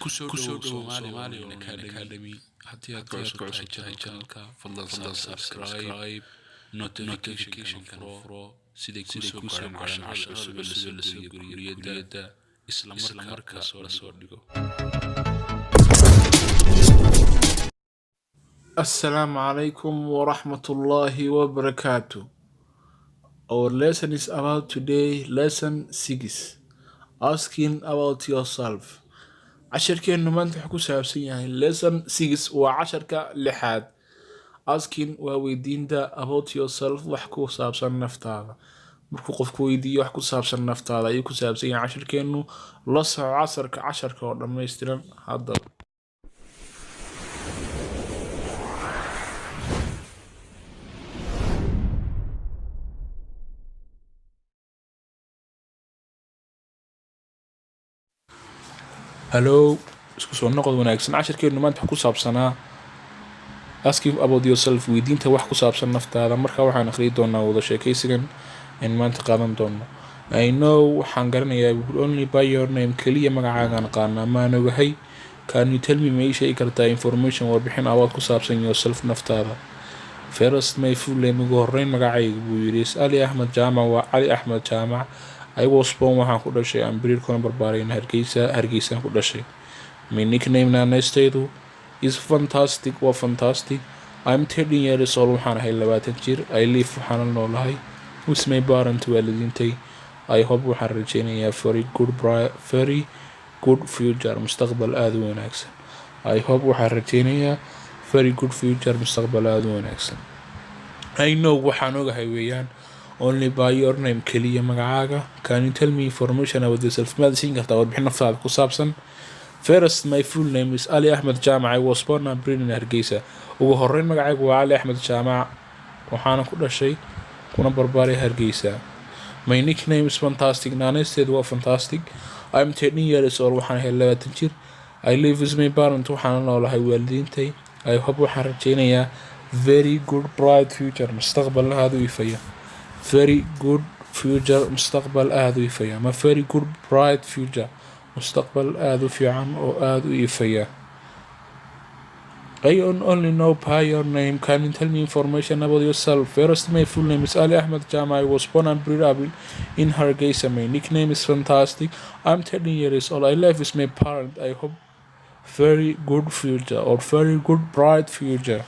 Kusoo dhawow Somali Online Academy. Haddii aad ku cusub tahay channelka, fadlan subscribe, notification furo siday kusoo gaaraan casharada cusub ee lasoo geliyo kuliyadda isla marka lasoo dhigo. Assalamu alaikum wa rahmatullahi wa barakatuh. Our lesson is about today, lesson 6, asking about yourself. Casharkeennu maanta wuxuu ku saabsan yahay lesson 6, waa casharka lixaad. Asking waa weydiinta, about yourself wax ku saabsan naftaada. Markuu qofku weydiiyo wax ku saabsan naftaada ayuu ku saabsan yahay casharkeennu. La soco casharka oo dhammaystiran haddaba. Hallo, isku soo noqod wanaagsan. Casharkeennu maanta wuxuu ku saabsanaa asking about yourself, weydiinta wax ku saabsan naftaada. Marka waxaan akhriyi doonaa wada sheekaysigan in maanta qaadan doono. I know, waxaan garanayaa, only by your name, keliya magacaagaan aqaanaa, maan ogahay. Can you tell me, ma ii sheegi kartaa, information, warbixin, about ku saabsan, yourself, naftaada? First, my full name, ugu horreyn magacayga buu yidhi, is Ali Axmed Jaamac, waa Cali Axmed Jaamac. I was born, waxaan ku dhashay, and bred, kuna barbaaray, in Hargeysa, Hargeysaan ku dhashay. My nickname, naanaystaydu, is Fantastic, waa Fantastic. I'm 13 years old, waxaan ahay 20 jir. I live, waxaan la noolahay, with my parent, waalidiintay. I hope, waxaan rajeynayaa, very good future, mustaqbal aada u wanaagsan. I hope, waxaan rajeynayaa, very good future, mustaqbal aada u wanaagsan. I know, waxaan ogahay weeyaan, only by your name, keliya magacaaga. Can you tell me information about yourself? Maad siin kartaa warbixin naftaada ku saabsan? First, my full name is Ali Axmed Jaamac. I was born and bred in Hargeysa. Ugu horreyn magacaygu waa Cali Axmed Jaamac, waxaana ku dhashay kuna barbaaray Hargeysa. My nickname is Fantastic, naanaysteedu waa Fantastic. I'm 13 years old, waxaan ahay 20 jir. I live with my parent, waxaan la noolahay waalidiintay. I hope, waxaan rajeynayaa, very good bright future, mustaqbal aada u ifaya. Very good future, mustaqbal aada u ifaya, ama very good bright future, mustaqbal aada u fiican oo aada u ifaya. I only know by your name. Can you tell me information about yourself? First, my full name is Ali Ahmed Jama. I was born and bred up in Hargeisa. My nickname is Fantastic. I'm 13 years old. I live with my parent. I hope very good future or very good bright future.